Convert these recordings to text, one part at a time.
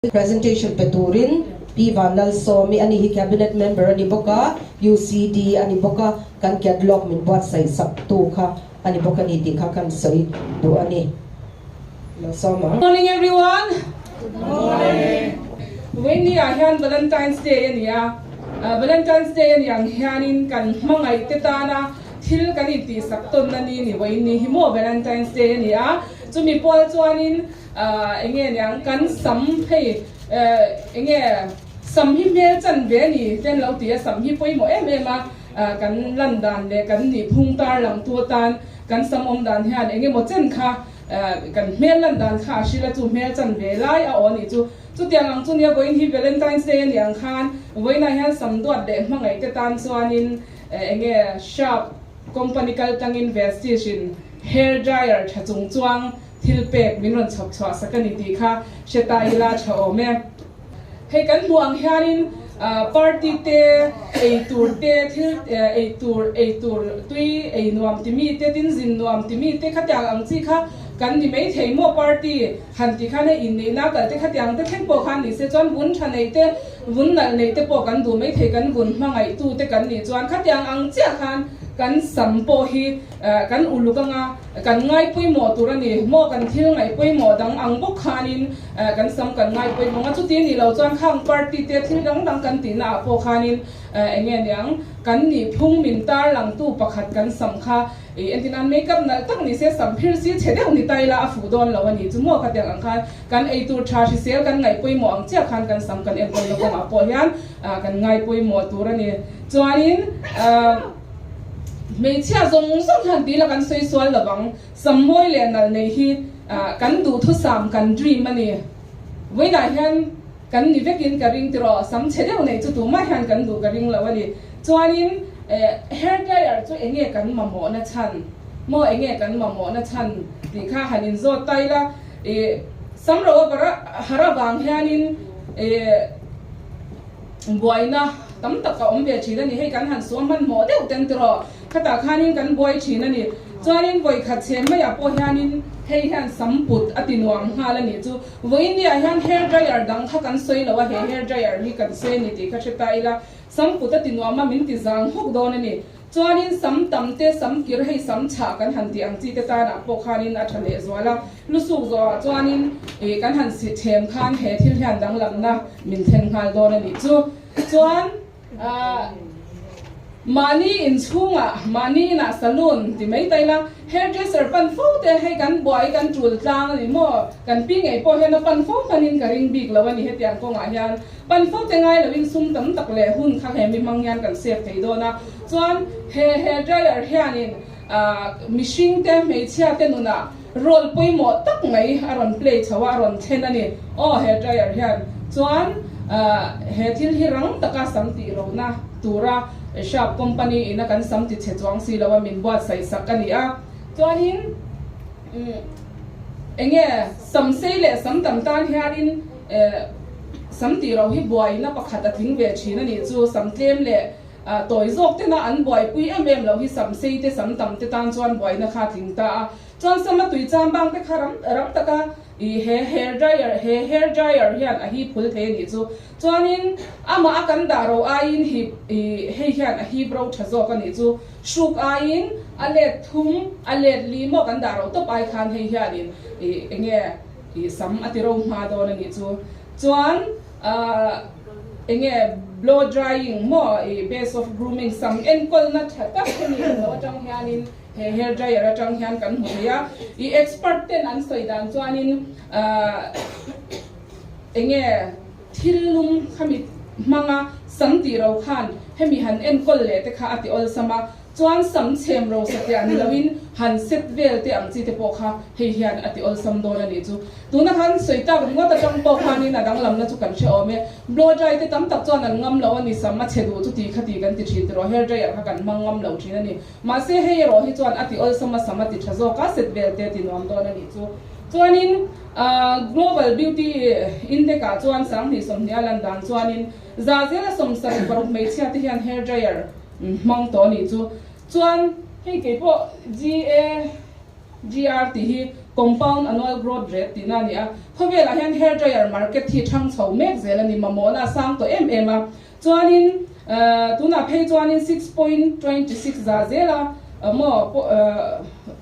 Presentation pe turin Pi Vanlalsawmi a ni hi Cabinet Member a ni bawk a, UCD a ni bawk a, kan catalog min buatsaih sak tu kha a ni bawk a ni tih kha kan sawi duh a ni. Lo sawm ang. Good morning everyone. Good morning. Vawiin ah hian Valentine's Day a ni a, Valentine's Day a ni ang hianin kan hmangaih te tana thil kan intihsak tawnna ni ni vawiin ni hi maw Valentine's Day a ni a, chumi pual chuanin Enge niang kan sam hei enge sam hi hmel chan ve a ni te an lo ti a, sam hi pawimawh em em a, kan lan dan leh kan nih phung tar lang tu atan kan sam awm dan hian enge maw chen kha kan hmel lan dan kha a hril a chu hmel chan ve lai a aw a nih chu. Chutiang ang chu nia vawiin hi Valentine's Day a nih ang khan vawiinah hian sam duat leh hmangaih te tan chuanin enge sharp company kal tlangin Vestige in hair dryer tha chung chuang Thil pek min rawn chhawp chhuah sak a ni tih kha hre ta ila tha awm e. Hei kan hmuh ang hianin party te, ei tur te, thil ei tur, ei tur tui ei nuam ti mi te, tin zin nuam ti mi te khatiang ang chi kha kan ni mai thei maw party han ti khan hei inneihna kal te khatiang te thleng pawh khan ni se chuan vun tha neih te, vun nalh neih te pawh kan duh mai thei kan vun hmangaih tu te kan nih chuan khatiang ang chiah khan kan sam pawh hi Kan uluk anga kan ngai pawimawh tur a ni maw? Kan thil ngaih pawimawh dang ang bawk khanin kan sam kan ngai pawimawh ang a, chuti ni lo chuan khang party te thil dang dang kan tihna ah pawh khanin eng nge niang kan nih phung min tar langtu pakhat kan sam kha i entirnan makeup nalh tak ni se sam phir si chhe deuh ni ta ila a fuh dawn lo a ni chu maw? Khatiang ang khan kan ei tur tha hrisel kan ngaih pawimawh ang chiah khan kan sam kan enkawlna kawngah pawh hian kan ngai pawimawh tur a ni. Chuanin. Hmeichhia zawng zawng hian tila kan sawi sual lo vang, sammawi leh nalh neih hi kan duhthusam, kan dream a ni. Vawiinah hian kan ni vekin ka ring tiraw, sam chhe deuh neih chu tumah hian kan duh ka ring lo a ni. Chuanin hair dryer chu enge kan mamawhna chhan maw, enge kan mamawhna chhan tih kha han inzawt ta ila, ih sam ro a har avang hianin ih. Buaina tam tak a awm ve thin a ni. Hei kan han suam hmanhmawh deuh ten tiraw khatah khanin kan buai thin a ni. Chuanin vawi khat chhem maiah pawh hianin hei hian sam put a ti nuam nghal a nih chu. Vawiin niah hian hair dryer dang kha kan sawi lo a, he hair dryer hi kan sawi a ni tih kha hre ta ila, sam put a ti nuam a, min ti zang hawk dawn a ni. Chuanin sam tam te, sam kir hei sam chhah kan han tih ang chi te tanah pawh khanin a tha leh zual a, lusuk zawhah chuanin ih kan han si them khan he thil hian danglamna min thlen nghal dawn a nih chu. Chuan ah mahni inchhungah, mahni inah saloon ti mai ta ila, hairdresser pan fo te hei kan buai kan tul tlang a ni maw, kan pi ngei pawh hian a pan fo hmanin ka ring bik lo a ni hetiang kawngah hian. Pan fo te ngai loin sum tam tak leh hun kha he mi hmang hian kan save thei dawn a, chuan he hair dryer hianin mihring te hmeichhia te nunah role pawimawh tak mai a rawn play chho a, a rawn thlen a ni. Aw hair dryer hian chuan he thil hi rang taka sam tih lohna tura Sharp company ina kan sam ti chhe chuang si lo a min buatsaih sak a ni a, chuanin enge sam sei leh sam tam tan hianin Sam tih ro hi buaina pakhat a tling ve thin a nih chu. Sam tlem leh tawi zawk tena an buaipui em em lo hi sam sei te sam tam te tan chuan buaina kha a tling ta a. Chuan sam a tui cham bang te kha ram ram taka i he hair dryer he hair dryer hian a hip hul thei a nih chu. Chuanin amah a kan dah ro aiin hip i hei hian a hip ro tha zawk a nih chu. Hruk aiin a let thum a let li maw kan dah ro tawp ai khan hei hianin i enge I sam a ti ro hma dawn a nih chu. Chuan ahh enge blow drying maw i base of grooming sam enkawlna tha tak hemi lo atang hianin he hair dryer atang hian kan hmu thei a. I expert ten an sawi dan chuanin ahh enge thil lum khami hmanga sam tih ro khan hemi han enkawl leh te kha a ti awlsam a. Chuan sam chhem ro satliah ni loin han set vel te ang chi te pawh kha hei hian a ti awlsam dawn a nih chu. Tuna khan sawi tak ringawt atang pawh khanin a danglamna chu kan hre awm e. Blow dry te tam tak chuan an ngam lo a ni, sam a chhe duh chu ti kha ti kan ti thin tiraw, hair dryer kha kan hmang ngam lo thin a ni. Mahse hei erawh hi chuan a ti awlsam a, sam a ti tha zawk a, set vel te a ti nuam dawn a nih chu. Chuanin Global Beauty Index ah chuan 2020 a lan dan chuanin 6% 76 hmeichhia te hian hair dryer Hmang tawh a nih chu. Chuan hei kei pawh GA GR tih hi Compound annual growth rate tihna a ni a. Khawvelah hian hair dryer market hi thang chho mek zel a ni, mamawhna a sang tawh em em a. Chuanin tunah phei chuanin 6.26 za zela maw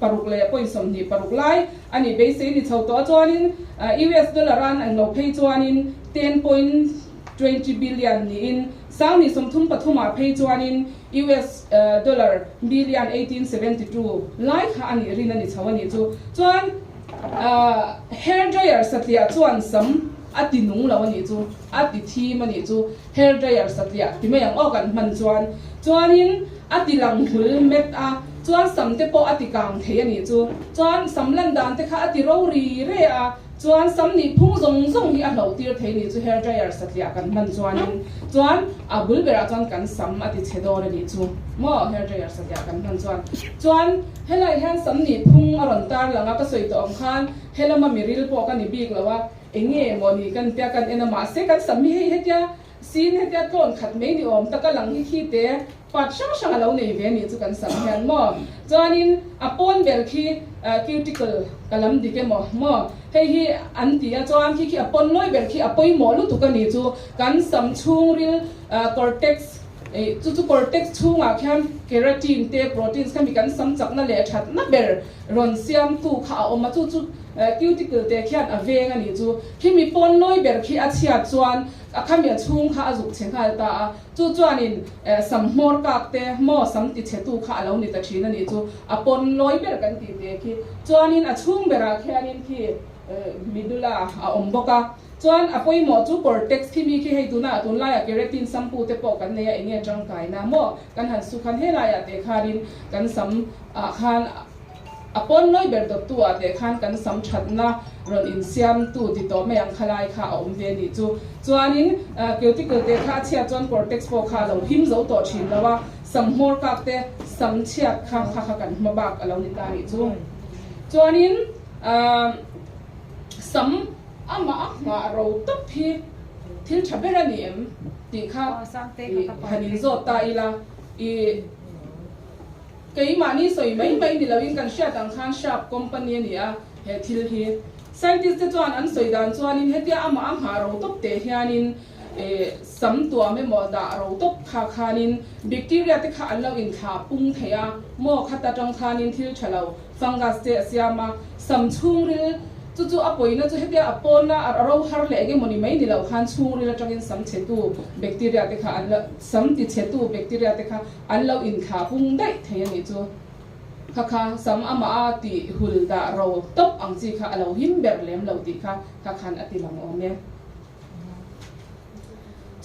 paruk leh point 26 lai a nih beisei ni chho tawh a. Chuanin US dollar an ang lo phei chuanin 10.20 billion niin sang 33 ah phei chuanin US dollar billion 1872 lai kha a nih rin a ni chho a nih chu. Chuan hair dryer satliah chuan sam a ti nung lo a nih chu. A ti thim a nih chu hair dryer satliah ti mai ang aw kan hman chuan. Chuanin a ti lang hmul met a, chuan sam te pawh a ti kang thei a nih chu. Chuan sam lan dan te kha a ti ro ri re a, chuan sam nih phung zawng zawng hi a hloh tir thei a nih chu hair dryer satliah kan hman chuanin. Chuan a bul berah chuan kan sam a ti chhe dawn a nih chu maw hair dryer satliah kan hman chuan. Chuan helai hian sam nih phung a rawn tar lang a, ka sawi tawh ang khan helama miril pawh ka ni bik lo a, Enge maw ni kan tia kan en a mahse kan sam hi hei hetia sin hetia tlawn khat mai ni awm tak a lang hi khi te part hrang hrang a lo nei ve nih chu kan sam hian maw chuanin a pawn ber khi cuticle ka lam dik emaw maw hei hi an ti a chuan khi khi a pawn lawi ber khi a pawimawh lutuk a ni chu kan sam chhungril cortex chu chu cortex chhungah khian keratin te proteins khami kan sam chakna leh thatna ber rawn siamtu kha a awm a chu chu Cuticle te khian a veng a nih chu. Khi mi pawn lawi ber khi a chhiat chuan a khami a chhung kha a zuk chhe nghal ta a, chu chuanin sam hmawr kak te maw sam ti chhe tu kha a lo ni ta thin a nih chu. A pawn lawi ber kan tih te khi chuanin a chhung berah khianin khi medulla a awm bawk a. Chuan a pawimawh chu cortex khi mi khi hei tunah tunlaiah keratin shampoo te pawh kan nei a enge tangkaina maw kan han su khan helaiah te khanin kan sam ah khan A pawn lawi ber dawttu ah teh khan kan sam thatna rawn insiamtu ti tawh mai ang khalai kha a awm ve nih chu. Chuanin cuticle te kha a chhiat chuan cortex pawh kha a lo him zo tawh thin lo a, sam hmawr kak te sam chhiat kha kha kha kan hma bak a lo ni ta nih chu. Chuanin sam amah a nghah ro tawp hi thil tha ber a ni em tih kha han inzawt ta ila i. Keimahni sawi mai mai ni loin kan hriat ang khan Sharp company a ni a, he thil hi. Scientist te chuan an sawi dan chuanin hetia amah a nghah ro tawp teh hianin sam tuam emaw dah ro tawp kha khanin bacteria te kha an lo inthlah pung thei a, maw khat atang khanin thil tha lo fungus te a siam a, sam chhungril chu chu a pawina chu hetia a pawna a ro har leh eng emaw ni mai ni loh khan chhungril atangin sam chhetu bacteria te kha an lo sam ti chhetu bacteria te kha An lo inthlah pung daih thei a nih chu. Kha kha sam amah a tih hul dah ro tawp ang chi kha a lo him ber lem lo tih kha kha khan a ti lang awm e.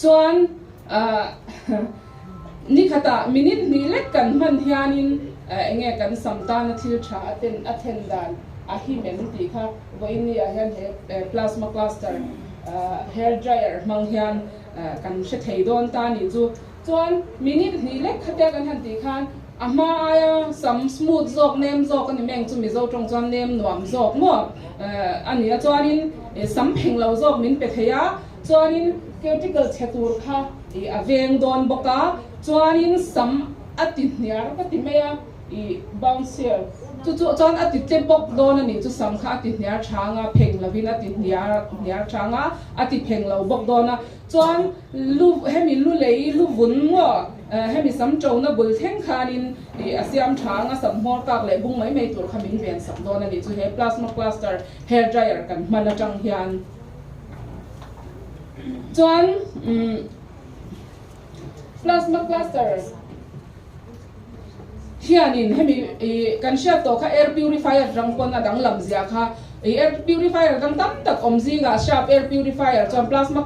Chuan nikhatah minute hnih lek kan hman hianin enge kan sam tana thil tha a ten a then dan a him em tih kha vawiin ni ah hian he plasma cluster hair dryer hmang hian kan hre thei dawn ta a nih chu. Chuan minute hnih lek khatia kan han tih khan a hma aia sam smooth zawk, nem zawk a ni meng chu Mizo tawng chuan nem nuam zawk maw a ni a. Chuanin sam pheng lo zawk min pe thei a, chuanin cuticle chhe tur kha a veng dawn bawk a, chuanin sam a ti hniar ka ti mai a. I bounce here chu chu chuan a ti tle bawk dawn a nih chu sam kha a ti hniar chang a, pheng lovin a ti hniar hniar chang a, a ti pheng lo bawk dawn a. Chuan lu hemi lu lei lu vun maw hemi sam ṭona bul thleng khanin ih a siam chang a, sam hmawr kak leh bung mai mai tur kha min ven sak dawn a nih chu he plasma cluster hair dryer kan hman aṭang hian. Chuan umm plasma cluster. Hianin hemi ih kan hriat tawh kha air purifier rang pawn a danglam zia kha ih air purifier dang tam tak awm zingah sharp air purifier chuan plasma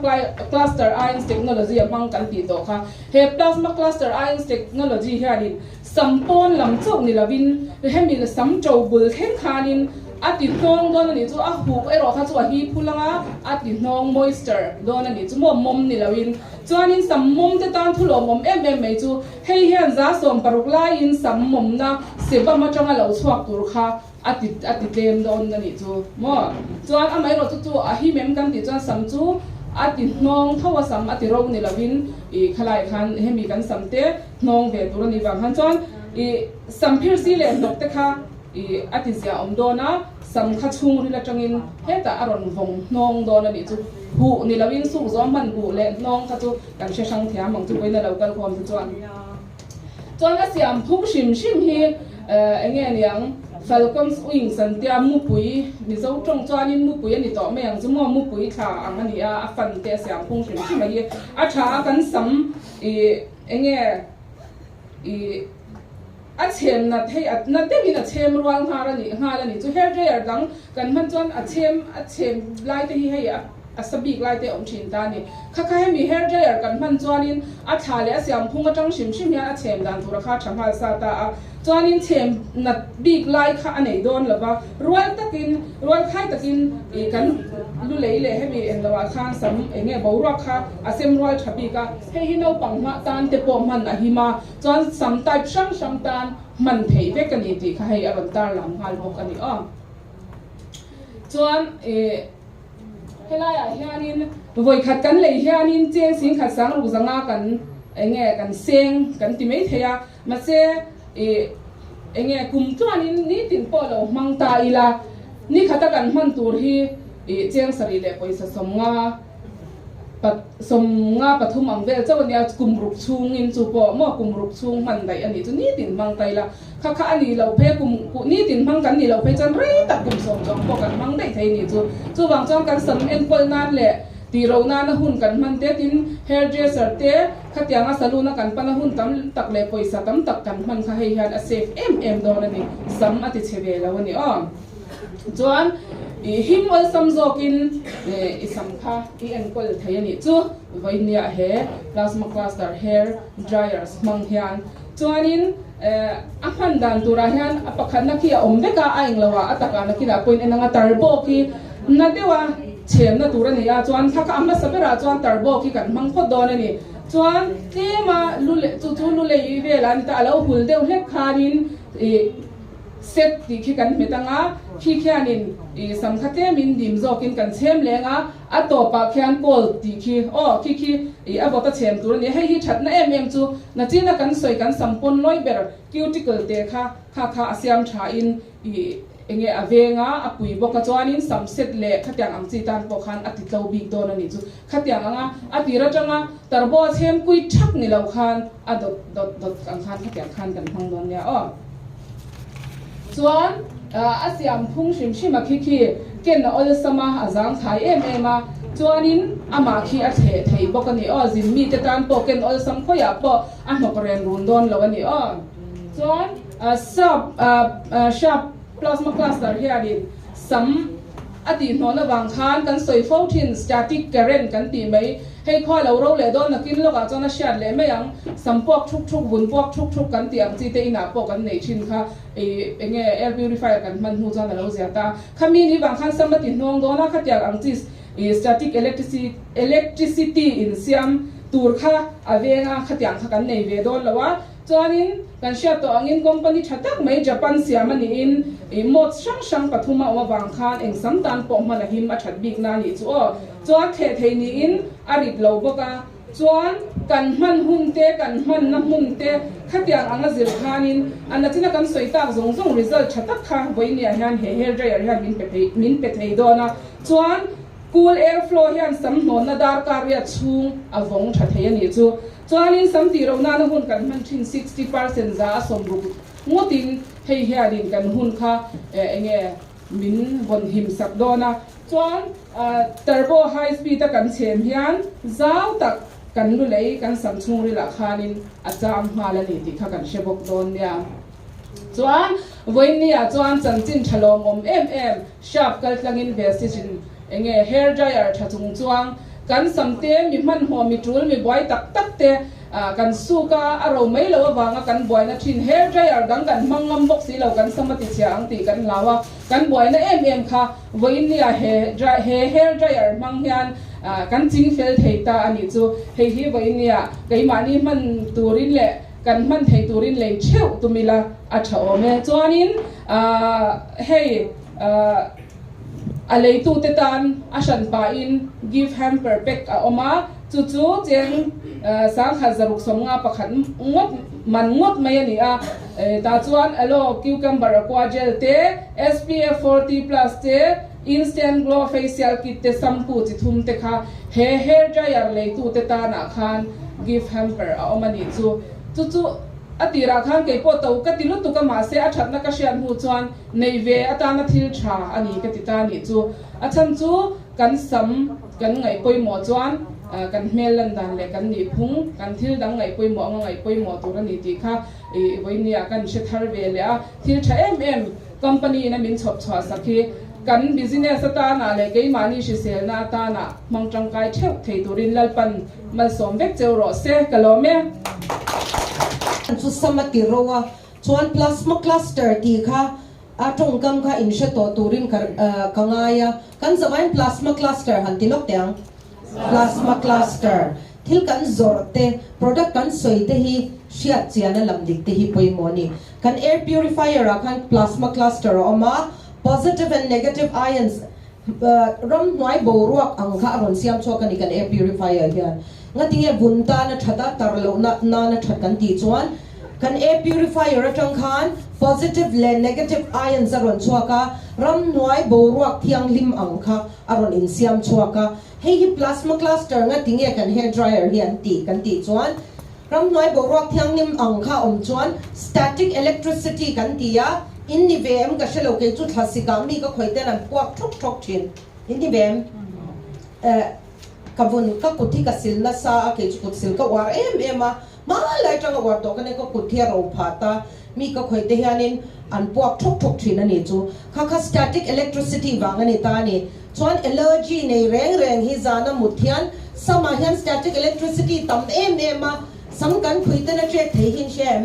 cluster ions technology a hmang kan tih tawh kha. He plasma cluster ions technology hianin sam pawn lam chauh ni lovin hemi sam to bul thleng khanin a ti hnawng dawn a nih chu a huk erawh kha chu a hi phul anga a ti hnawng moisture dawn a nih chu maw mawm ni loin chuanin sam mawm te tan thu lawmawm em em mai chu Hei hian 160 laiin sam mawmna sebam atanga lo chhuak tur kha a ti a ti tlem dawn a nih chu maw. Chuan amaherawh chu chu a him em kan tih chuan sam chu a ti hnawng tho a sam a ti ro ni lovin ih khalai khan hemi kan sam te hnawng ve tur a nih vang khan chuan ih sam phir si leh hnawk te kha. I a ti zia awm dawn a, sam kha chhungril atangin hetah a rawn vawng hnawng dawn a nih chu. Huh ni loin suk zawm hman huh leh hnawng kha chu kan hre hrang thiam ang chu vawiin a lo kal khawm te chuan. Chuan a siam phung hrim hrim hi eng nge niang Falcon's Wings an tia mupui Mizo tawng chuanin mupui a ni tawh mai ang chu maw mupui thla ang a ni a, a fan te a siam phung hrim hrim a hi a tha a kan sam i eng nge i A chhem nat hei a na deuhin a chhem rual nghal a nih nghal a nih chu hair dryer dang kan hman chuan a chhem a chhem lai te hi hei a a sa bik lai te a awm thin ta a ni. Kha kha hemi hair dryer kan hman chuanin a thla leh a siam phung atang hrim hrim hian a chhem dan tur a kha tha nghal sa ta a chuanin chhem nat bik lai kha a nei dawn lo va rual takin rual khai takin ih kan lu lei leh hemi englo ah khan sam eng nge boruak kha a sem rual tha bik a hei hi naupang hmah tan te pawh hman a him a. Chuan sam type hrang hrang tan hman theih vek a ni tih kha hei a rawn tar lang nghal bawk a ni aw. Chuan ih helaiah hianin vawikhat kan lei hianin cheng singkhat sang ruk zanga kan eng nge kan seng kan ti mai thei a, mahse ih eng nge kum tluanin nitin pawh lo hmang ta ila nikhata kan hman tur hi ih cheng sarih leh pawisa 50 Pat 53 ang vel chauh a nia, kum ruk chhungin chu pawh maw kum ruk chhung hman daih a nih chu nitin hmang ta ila, kha kha a nih loh phei kum nitin hmang kan nih loh phei chuan rei tak kum sawm chuang pawh kan hmang daih thei a nih chu. Chuvang chuan kan sam enkawl nan leh tih ro nana hun kan hman te tin hairdresser te khatianga saloon a kan pana hun tam tak leh pawisa tam tak kan hman kha hei hian a safe em em dawn a ni, sam a ti chhe ve lo a ni aw. Chuan i him awlsam zawkin i sam kha i enkawl thei a nih chu. Vawinia he plasma cluster hair dryers hmang hian chuanin a hman dan turah hian a pakhatna khi a awm vek a, a englo ah a takah nakinah pawhin en anga tarbo khi na deuha chhemna tur a ni a, chuan thla kha a hmasa berah chuan tarbo khi kan hmang phawt dawn a ni. Chuan tlema lu leh chu chu lu lei velah a ni ta, a lo hul deuh hlek khanin ih. Set tih khi kan hmet ang a, khi khianin i sam kha tlemin dim zawkin kan chhem leng a, a tawpah khian cold tih khi, aw khi khi i a vawt a chhem tur a ni. Hei hi thatna em em chu nachina kan sawi kan sam pawn lawi ber cuticle te kha kha kha a siam thain i enge a veng a, a pui bawk a chuanin sam set leh khatiang ang chi tan pawh khan a ti tlo bik dawn a nih chu. Khatiang anga a tir atanga tarbo a chhem kui thak ni lo khan a dawt dawt dawt ang khan khatiang khan kan hmang dawn nia aw. Chuan a siam phung hrim hrim a khi khi ken a awlsam a, a zang thai em em a, chuanin amah khi a thleh thei bawk a ni aw, zin mite tan pawh ken awlsam khawiah pawh a hnawk ren run dawn lo a ni aw. Chuan sap sharp plasma cluster hianin sam A tihhnawhna vang khan kan sawi fo thin, static current kan tih mai. Hei khua lo ro leh dawn nakin lawkah chuan a hriat leh mai ang. Sam puak thuk thuk, vun puak thuk thuk kan tih ang chi te inah pawh kan neih thin kha ih eng nge air purifier kan hman hnu chuan a lo zia ta. Khami ni vang khan sam a tihnawng dawn a, khatiang ang chi ih static electricity electricity insiam tur kha a veng a, khatiang kha kan nei ve dawn lo a. Chuanin, kan hriat tawh angin company tha tak mai Japan siam a niin ih modes hrang hrang pathum a awm avang khan eng sam tan pawh hman a him a that bik na a nih chu aw. Chuan thleh thei niin a rit lo bawk a. Chuan kan hman hun te, kan hmanna hmun te khatiang anga zir khanin a nachina kan sawi tak zawng zawng result tha tak kha vawinia hian he hair dryer hian min pe thei min pe thei dawn a. Chuan cool air flow hian sam hnawnna darkar riat chhung a vawng tha thei a nih chu. Chuanin sam tih loh nana hun kan hman thin 60% za a 60 ngawtin hei hianin kan hun kha enge min vawn him sak dawn a. Chuan turbo high speed a kan chhem hian zau tak kan lu lei kan sam chhungrilah khanin a cham nghal a ni tih kha kan hre bawk dawn nia. Chuan vawiinniah chuan chanchin tha lawmawm em em sharp kaltlangin vestige in enge hair dryer tha chung chuang kan sam te mi hmanhmawh mi tul mi buai tak tak te kan suk a a ro mai lo avanga kan buaina thin hair dryer dang kan hmang ngam bawk si lo kan sam a ti chhia ang tih kan hlau a kan buaina em em kha vawiinniah he he hair dryer hmang hian kan ching fel thei ta a nih chu hei hi vawiinniah keimahni hman turin leh Kan hman thei turin lei theuh tum ila a tha awm e. Chuanin hei A leitute tan a hran pahin gift hamper pack a awm a, chu chu cheng 1651 ngawt man ngawt mai a ni a. Tah chuan aloe cucumber aqua gel te, SPF 40 plus te, instant glow facial kit te, shampoo chi thum te kha he hair dryer leitute tanah khan gift hamper a awm a nih chu. Chu chu a tirah khan kei pawh to ka ti lutuk a, mahse a thatna ka hriat hnu chuan Nei ve atana thil tha a ni ka ti ta nih chu. A chhan chu kan sam kan ngaih pawimawh chuan kan hmel lan dan leh kan nih phung, kan thil dang ngaih pawimawh anga ngaih pawimawh tur a ni tih kha i vawinia kan hre thar ve leh a. Thil tha em em company in a min chhawp chhuah sak hi kan business atana leh keimahni hriselna atana hmang tangkai theuh thei turin Lalpan malsawm vek cheu rawh se ka lawm e. Chu sam a ti ro a, Chuan plasma cluster tih kha a tawngkam kha in hre tawh turin ka ka ngai a, kan zavain plasma cluster han ti lawk teh ang. Plasma cluster thil kan zawrh te, product kan sawi te hi hriat chian a lam dik te hi pawimawh a ni. Kan air purifier ah khan plasma cluster a awm a, positive and negative ions ramhnuai boruak ang kha a rawn siam chhuak a ni kan air purifier hian. Ngatinge vun tan a that a, tar loh na nan a that kan tih chuan kan air purifier atang khan positive leh negative ions a rawn chhuak a, ramhnuai boruak thianghlim ang kha a rawn insiam chhuak a. Hei hi plasma cluster ngatinge kan hair dryer hi an tih kan tih chuan Ramhnuai boruak thianghlim ang kha awm chuan static electricity kan ti a, in ni ve em ka hre lo kei chu thlasik ah mi ka khawi ten an puak thawk thawk thin, in ni ve em? Eh ka vun ka kut hi ka sil nasa a kei chu kut sil ka uar em em a, hmalai tanga uar tawh ka nei ka kut hi a ro phat a, mi ka khawi te hianin an puak thawk thawk thin a ni chu kha kha static electricity vang a ni ta a ni. Chuan allergy nei reng reng hi zana mut hian samah hian static electricity tam em em a, sam kan phui ten a trek thei hin hre em?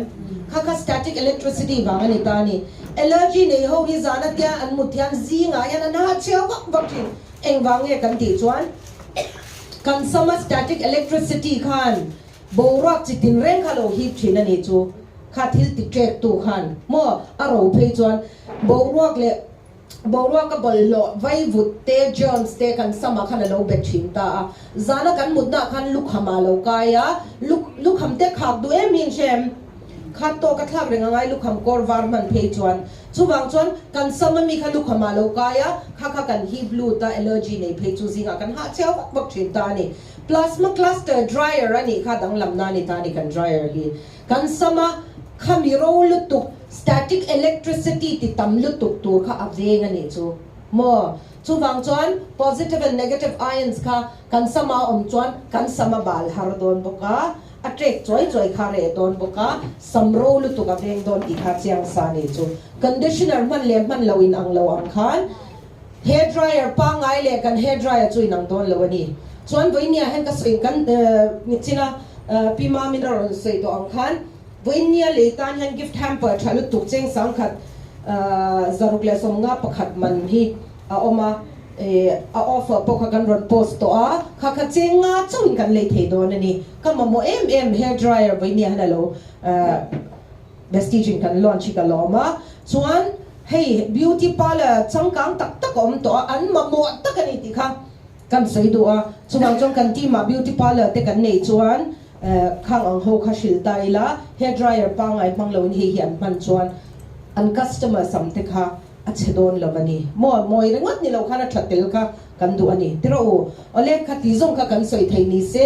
Kha kha static electricity vang a ni ta a ni. Allergy nei ho hi zana tia an mut hian zingah hian an ha chhia vak vak thin. Engvang nge kan tih chuan kan sama static electricity khan boruak chi tin reng kha lo hip thin a ni chu kha thil ti trek tu khan maw a ro phei chuan boruak leh Boruak a bawlhhlawh vaivut te, germs te kan samah khan a lo bet thin ta a. Zana kan mutnaah khan lukham ah lo kai a, lukham te khak duh em hi hre em? Khat tawk a thlak reng angai lukham kawr var hman phei chuan. Chuvang chuan kan sam ami kha lukham ah lo kai a, kha kha kan hip lut a, allergy nei phei chu zingah kan hah chhiau vak vak thin ta a ni. Plasma cluster dryer a nih kha danglamna a ni ta a ni kan dryer hi. Kan sama khami ro lutuk static electricity ti tam lutuk tur kha a veng a nih chu maw? Chuvang chuan positive and negative ions kha kan sama a awm chuan kan sama bal har dawn bawk a, a trek chuai chuai kha reh dawn bawk a, sam ro lutuk a veng dawn tih kha chiang sa a nih chu. Conditioner hman leh hman lo in ang lo ang khan hair dryer pangngai leh kan hair dryer chu in ang dawn lo a ni. Chuan vawinia hian ka sawi kan chin a. Pi Mamin a rawn sawi tawh ang khan vawinia lei tan hian gift hamper tha lutuk cheng 1000 651 man hi a awm a, a offer pawh kha kan rawn post tawh a, kha kha cheng nga chauhin kan lei thei dawn a ni. Ka mamawh em em hair dryer vawinia hian a lo Vestige in kan launch hi ka lawm a, chuan hei beauty parlour changkang tak tak a awm tawh a, an mamawh tak a ni tih kha Kan sawi duh a, chuvang chuan kan team ah beauty parlour te kan neih chuan khang ang ho kha hrilh ta ila, hair dryer pangngai hmang loin hei hi an hman chuan an customer sam te kha a chhe dawn lo a ni. Maw mawi ringawt ni lo khan a tha tel kha kan duh a ni. Tiraw u, awle kha ti zawng kha kan sawi thei ni se.